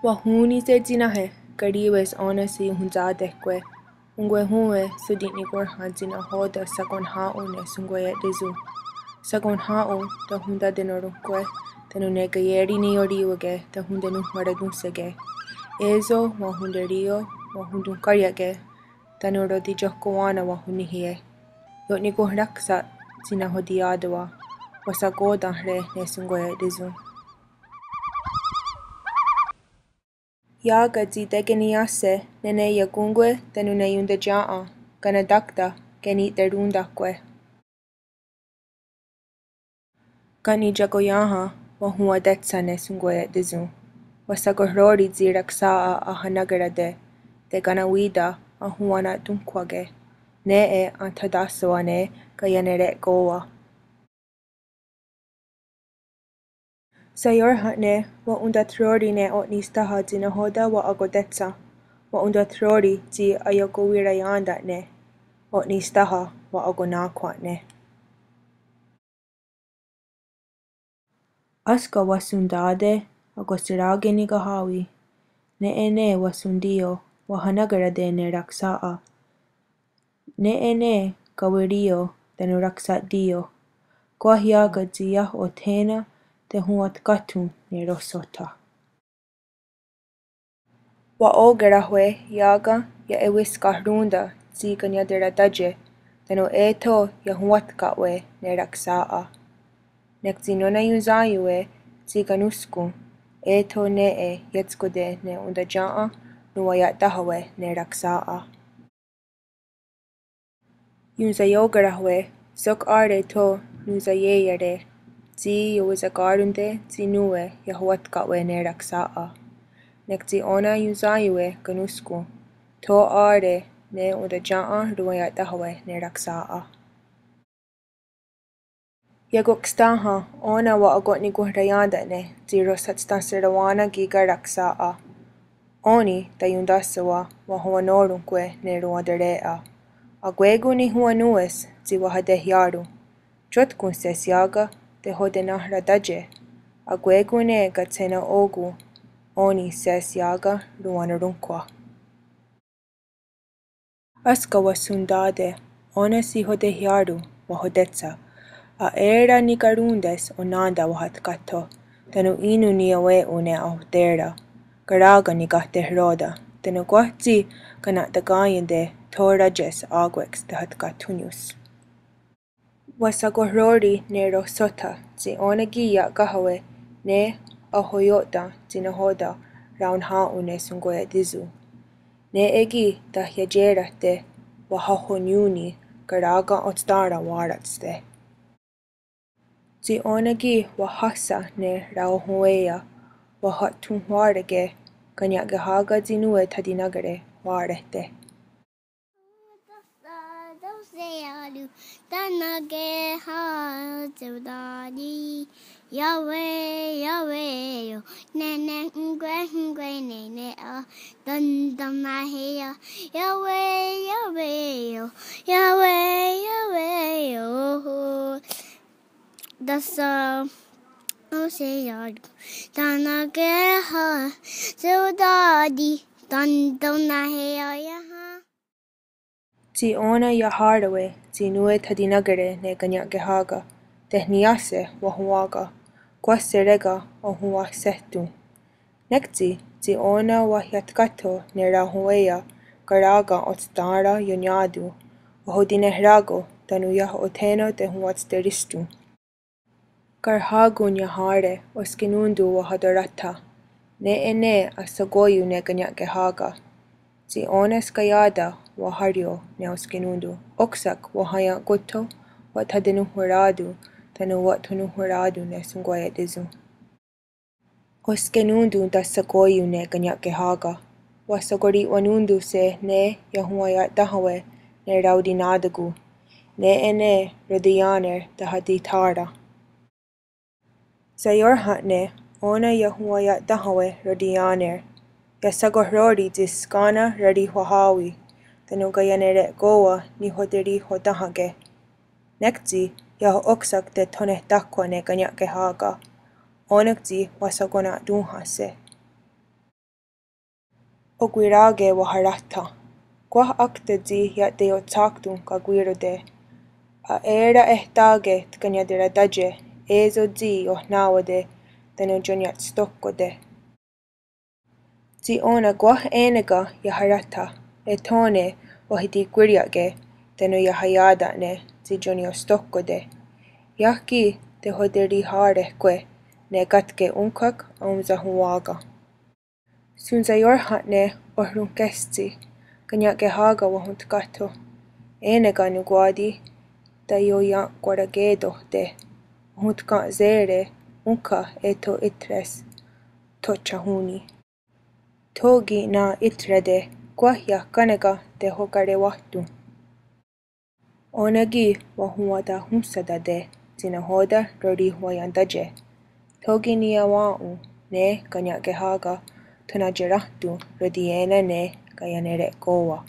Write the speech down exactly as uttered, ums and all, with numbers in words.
Wahón:nise' tsi náhe karì:wes ó:nen tsi ionhwentsá:tehkwe'. Onkwehón:we shoti'nikónhrhen tsi nahò:ten shakonhrhá:ion ne Shonkwaia'tíson. Shakonhrhá:ion tahontatenorónhkwe', tánon ne kaié:ri niiorì:wake tahontenonhwaratónhseke'. É:so wahonterí:io, wahontonhkária'ke', tánon rotiiakowá:nen wahonníheie'. Io'nikonhráksen tsi nahotiia'tá:wen', wahshakò:ten're' ne Shonkwaia'tíson. Iá:ken' tsi tekeniiáhse' nè:ne iakón:kwe' tánon ne iontatièn:'a, kanatákta keniterón:tahkwe'. Ka' nitiakoièn:'a wahonwatétshen' ne Shonkwaia'tíson. Wahshakohró:ri' tsi raksà:'a ahanákerate', tekanawí:ta ahonwanatónhkwake'. Nè:'e enthatáhsawen' ne kaianere'kó:wa. Shaiórhen'ne' wa'ontathró:ri' ne o'nisténha tsi nahò:ten wa'akotétshen'. Wa'ontathró:ri' tsi aiakowiraién:ta'ne'. O'nisténha wa'akonà:khwen'ne'. Énska wahsontá:te' akohserà:ke nikahá:wi. Nè:'e ne wahsontí:io wahanákerate' ne raksà:'a. Nè:'e ne kawerí:io tánon raksa'tí:io. Kwah iá:ken' tsi iah othé:nen tehonwatkáhthon ne rohsótha. Wa'ó:kerahwe' iá:ken' iaewiskahrón:ta' tsi kaniateratátie', tánon eh tho iahonwatkà:we' ne raksà:'a. Nek tsi nó:nen ionsá:iwe' tsi kanónhskon, eh tho nè:'e ietskó:te' ne ontatièn:'a ronwaia'tá:hawe' ne raksà:'a. Ionshaió:kerahwe' sok á:re tho ronshaié:iere', tsi iowisakà:ronte' tsi nón:we iahonwatkà:we' ne raksà:'a. Nek tsi ó:nen ionsá:iwe' kanónhskon, tho á:re ne ontatièn:'a ronwaia'tá:hawe' ne raksà:'a. Iakoksténha ó:nen wa'ako'nikonhraién:ta'ne' tsi rohsatsténhserowá:nen kí:ken raksà:'a. Ó:ni taiontahsawen' wahonwanó:ronhkwe' ne ronwaterè:'a. Akwé:kon nihonwanòn:we's tsi wahatehià:ron. Tiótkon se's iá:ken' tehotenenhratátie'. Akwé:kon ne katshé:nen ó:kon, ó:ni se's iá:ken' ronwanorónhkhwa'. Énska wahsontá:te' ó:nen shihotehià:ron wahotétshen'. Aé:ren nikaròn:te's onèn:ta wahatkáhtho', tánon í:non niiawe'ón: ne ahoté:ren'. Kará:ken' nikahtehrò:ten', tánon kwah tsi kana'takén:iente' tho rá:ies á:kweks tehatkahthónnions. Wahshakohró:ri' ne rohsótha tsi ó:nen ki' ia'káhawe' ne ahoió'ten' tsi nahò:ten raonhà:on ne Shonkwaia'tíson. Nè:'e ki' tahiatié:rahte' wahahonnión:ni kará:ken' otstén:ra wà:ratste'. Tsi ó:nen ki' wahahsà:'a ne raohonwé:ia, wahathonhwà:rake' kanien'kehá:ka tsi nón:we thatinákere' wà:rehte'. Tánon ke ha tsi utáti. Yahweh, Yahweh, yo. Nene, nkwe, nkwe, nene, a. Tan, tan, na, he, ya. Yahweh, Yahweh, yo. Yahweh, Yahweh, yo. Tánon ke ha tsi utáti. Tan, tan, na, he, ya, ya, ha. Tsi ó:nen iahá:rawe' tsi nón:we thatinákere' ne kanien'kehá:ka, tehniiáhse' wahonwá:ken', kwah seré:ken' ohonwahséhton. Nek tsi, tsi ó:nen wahiatkáhtho' ne raohonwé:ia, kará:ken' otstén:ra ionnià:ton, wahotinehrá:ko' tánon iah othé:nen tehonwatsteríston. Karhá:kon iahá:re' oskenón:ton wahatoráthen'. Nè:'e ne ahshakó:ion ne kanien'kehá:ka. Tsi ó:nen skaià:ta wahário' ne oskenón:ton, óksa'k wahaien'kóhtho', wa'thatenonhwerá:ton, tánon wa'thononhwerá:ton ne Shonkwaia'tíson. Oskenón:ton tahshakó:ion ne kanien'kehá:ka. Wahshakorihwanón:tonhse' ne iahonwaia'ténhawe' ne raotinà:takon. Nè:'e ne rotiiá:ner tahatithà:ra. Shaiórhen'ne' ó:nen iahonwaia'ténhawe' rotiiá:ner. Iahshakohró:ri' tsi skén:nen rarihwahá:wi. tánon kaianere'kó:wa nihoterihontén:hake. Nek tsi iah óksa'k tethonehtáhkhwa ne Kanien'kehá:ka, ó:nenk tsi wahshakonatón:hahse. Okwirà:ke wahará:then'. Kwah ákta tsi iah teiotsà:kton kakwí:rote'. Aé:ren ehtà:ke tkaniateratátie, é:so tsi iohná:wate' tánon tsi oniatstohkóte'. Tsi ó:nen kwah è:neken iaharáthen', ethò:ne wahatikwí:ria'ke' tánon iahaià:ta'ne' tsi tsi oniatstohkóte'. Iah ki' tehoterihà:rehkwe' ne kátke ónhka'k aonsahonwá:ken'. Shonsaiórhen'ne' ohronhkéhstsi, Kanien'kehá:ka wahontkáhtho'. È:neken nonkwá:ti taioien'kwaraké:tohte'. Wahontken'sére' ónhka eh tho í:tre's thotshahón:ni'. Tho ki' ná: í:rate', kwah iah kaneka tehokarewáhton'. Ó:nen ki' wahonwatahónhsatate' tsi nahò:ten' rorihwaientátie'. Tho ki' niiawèn:'on ne Kanien'kehá:ka thonatieráhton' rotiié:na' ne kaianere'kó:wa.